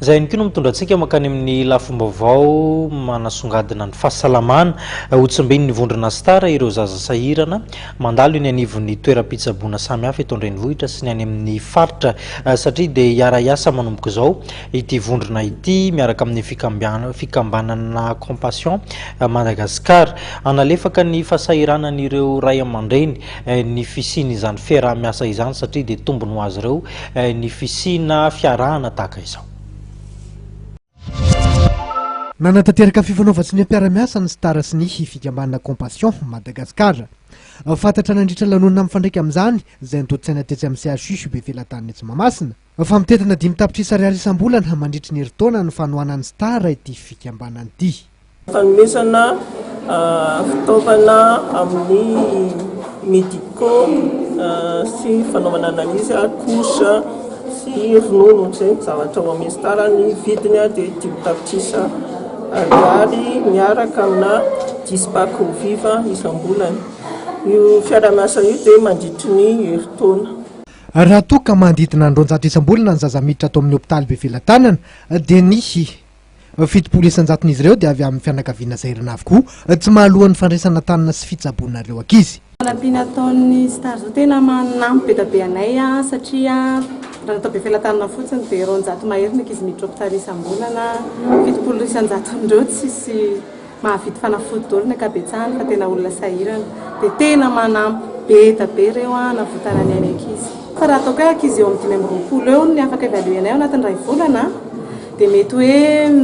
Izay ihany koa no mitondra antsika mankany amin'ny lafim-baovao manasongadina ny fahasalamana. Hotsimbinin'ny vondrona Star ireo zaza sahirana mandalo eny anivon'ny toeram-pitsaboana samihafa eto an-drenivohitra sy ny any amin'ny faritra satria dia hiara-hiasa manomboka izao ity vondrona ity miaraka amin'ny fikambanana Compassion Madagascar. Hanalefaka ny fahasahiranan'ireo ray aman-dreny ny fisian'izany fiaraha-miasa izany satria dia tombony ho azy ireo ny fisiana fiarahana tahaka izao. Nanatanteraka fifanaovan-tsonia mpiara-miasa ny Star sy ny fikambanana Compassion Madagascar. Fantatra nandritra lanonana mifandraika amin'izany izay notontosaina tetsy amin'ny CHU Befelatanana etsy Mahamasina fa mitentina 5 tapitrisa ariary isam-bolana mandritry ny herintaona ny fanohanan'ny Star ity fikambanana ity. Fanomezana fitaovana amin'ny médicaux sy fanaovana analyse, couche sy ronono izay ny zavatra ao amin'ny Star. Ny vidiny dia 5 tapitrisa ariary miaraka amina 10 pack eau vive isam-bolana. Io fiaraha-miasa io dia mandritry ny herintaona. Raha toa ka manodidina ny 200 isam-bolana ny zaza miditra ato amin'ny hopitaly Befelatanana dia ny 70% izy ireo dia avy amin'ny fianakaviana sahirana avokoa, tsy mahaloan'ny fandraisana tanana sy fitsaboana ireo ankizy. Fanampiana ataon'ny Star zao tena manampy be dia be anay satria raha natao Befelatanana fotsiny dia 200 mahery ny ankizy miditra hopitaly isam-bolana, 70% tsisy mahavidy fanafody daholo ny ankabetsahany fa tena olona sahirana, dia tena manampy be dia be ireo hanavotana ny ain'ny ankizy. Fa raha ataoko hoe ankizy eo amin'ny 25 eo ny afaka évaluer-nay ao anatin'ny iray volana dia mety hoe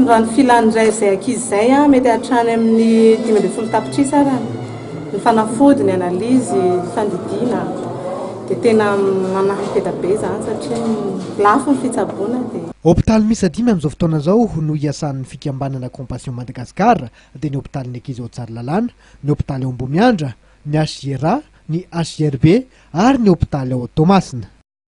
raha ny filan'izay izay ankizy izay mety hatrany amin'ny 15 tapitrisa ara ny fanafody, ny analyse, ny fandidiana, dia tena manampy be dia be izany satria lafo ny fitsaboana dia. Hopitaly miisa dimy amin'izao fotoana izao no iasan'ny fikambanana Compassion Madagascar dia ny hopitalin'ny ankizy ao Tsaralalàna, ny hopitaly ao Ambohimiandra, ny HJRA, ny HJRB ary ny hopitaly ao Toamasina.